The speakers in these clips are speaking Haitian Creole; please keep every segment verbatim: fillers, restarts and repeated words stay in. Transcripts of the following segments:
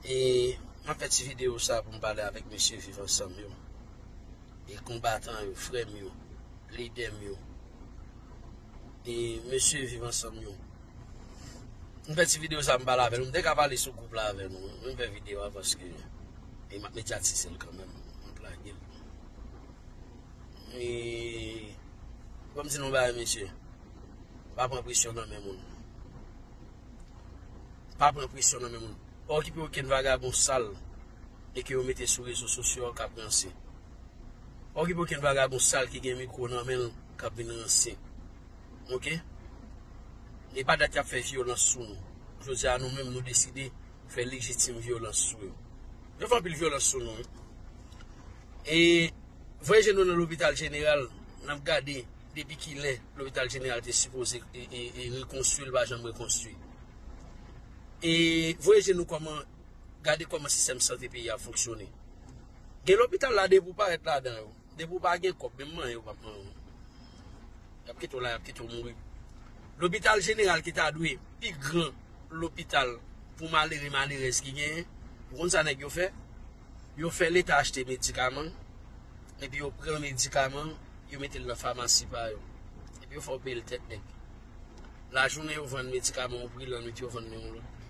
E m ap fè ti videyo sa pou m pale avèk mesye Viv Ansanm yo. E konbatan yo, frè m yo, lidè m yo. E mesye Viv Ansanm yo. M fè ti videyo sa m pale avè nou. M te ka pale sou gwoup la avè nou. M fè videyo a paske e m ap medyatize l kanmenm. M ap lage l. E kòm di nou bagay mesye. Pa pran presyon nan men moun. Pa pran presyon nan men moun. Pa okipe okenn vagabon sal e ke yo mete sou rezo sosyo k ap ranse. Pa okipe okenn vagabon sal ki gen mikwo nan men l k ap vin ranse. Oke? E pa dat y ap fè vyolans sou nou. Jodi a nou menm nou deside fè lejitim vyolans sou yo. Yo fè anpil vyolans sou nou, wi. E voye je nou nan lopital jeneral, n ap gade depi kilè lopital jeneral te sipoze e, e, e rekonstwi, l pa janm rekonstwi. E voye je nou kòman, gade kòman sistèm sante peyi a fonksyone. Gen lopital la depi w parèt ladan yo. Depi w pa gen kòb, menm manyen yo p ap manyen w. Y ap kite w la, y ap kite w mouri. Lopital jeneral ki ta dwe pi gran lopital pou malere, malerèz ki genyen, ou konn sa nèg yo fè? Yo fè Leta achte medikaman, epi yo pran medikaman, yo mete l nan famasi pa yo. Epi yo fè w peye l tèt nèg. Lajounen yo vann medikaman yon pri, lannwit yo vann li yon lòt pri.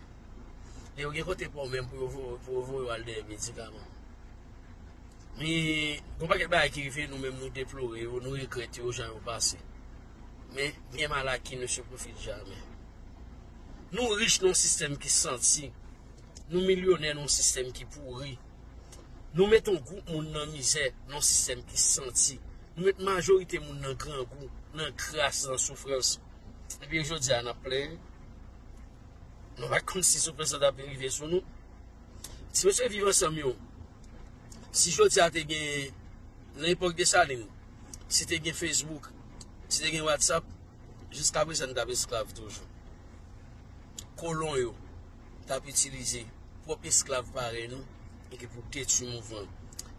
E yo gen kote pa w menm pou yo vo-, pou yo voye w al dèyè medikaman. Men, gen yon pakèt bagay ki rive nou menm, nou deplore yo, nou regrèt yo, jan yo pase. Men, bien mal acquis ne se profite jamais. Nou rich nan yon sistèm ki santi. Nou milyonè nan yon sistèm ki pouri. Nou met yon gwoup moun nan mizè, nan yon sistèm ki santi. Nou met majorite moun nan grangou, nan kras, nan soufrans. Epi jodi a, n ap plenyen. Nou pa konn si soufrans la t ap rive sou nou. Si mesye Viv Ansanm yo, si jodi a te gen, nan epòk Desalin, si te gen Facebook, si te gen WhatsApp, jiska prezan n t ap esklav toujou. Kolon yo t ap itilize pwòp esklav parèy nou e ki pou detwi mouvman.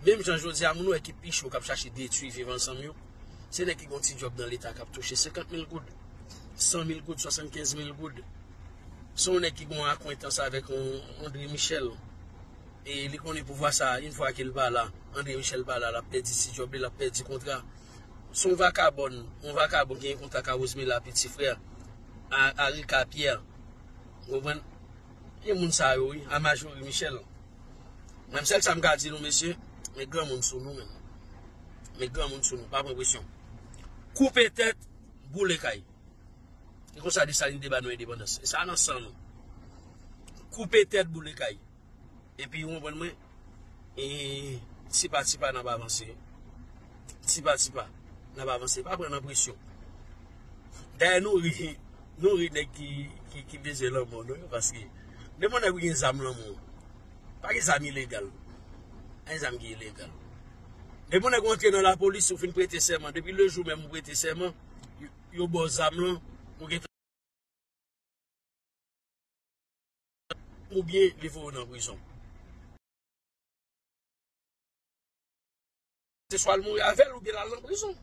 Menm jan jodi a, moun ou wè ki pi cho k ap chache detwi Viv Ansanm yo, se nèg ki gon ti djòb nan Leta k ap touche senkant mil goud, san mil goud, swasannkenz mil goud. Se yon nèg ki gon akwentans avèk yon André Michel. E li konnen pouvwa sa, yon fwa ke l pa la, André Michel pa la, l ap pèdi ti djòb li, l ap pèdi kontra. Se yon vakabòn, yon vakabon ki gen kontak a Rosemela, piti frè a, a Rica Pierre. Ou konprann? E moun sa yo, wi, a Majorie Michel. Menm sèl sa m ka di nou, mesye, met granmoun sou nou, menm. Met granmoun sou nou, pa pran presyon. Koupe tèt, boule kay. E konsa Desalin te ba nou endepandans. E sa nan san nou. Koupe tèt, boule kay. Epi, ou konprann mwen? E, tipa, tipa, n ap avanse. Tipa, tipa, n ap avanse. Pa pran nan presyon. Dayè, nou ri, nou ri nèg ki, ki, ki bezwen lanmò nou yo, paske depi yon nèg ou gen zam nan men w, pa gen zam ilegal. Pa gen zam ki ilegal. Depi yon nèg ou antre nan lapolis, ou fin prete sèman. Depi le jou menm ou prete sèman, yo, yo ba w zam lan, ou gen oubyen li voye w nan prizon. Se swa l mouri avè l oubyen l al nan prizon.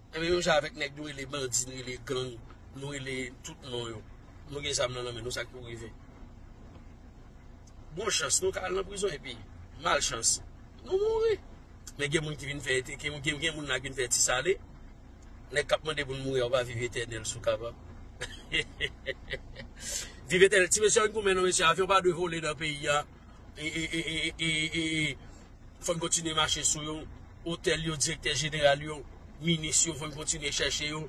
Enben, menm jan avèk nèg nou rele bandi, nou rele gang, nou rele tout non yo. Nou gen zam nan nan men nou, sa k pou rive? Bon chans, nou ka al nan prizon, epi malchans, nou mouri. Men gen moun ki vin fè, gen, gen, gen moun la ki vin fè ti sale. Nèg k ap mande pou n mouri a, ou pa viv etènèl si w kapab. Viv etènèl. Ti mesye, ann goumen non, mesye. Avyon pa dwe vole nan peyi a. E, e, e, e, e, e, e, fò n kontinye mache sou yo. Otèl yo, direktè jeneral yo, minis yo, fò n kontinye chèche yo.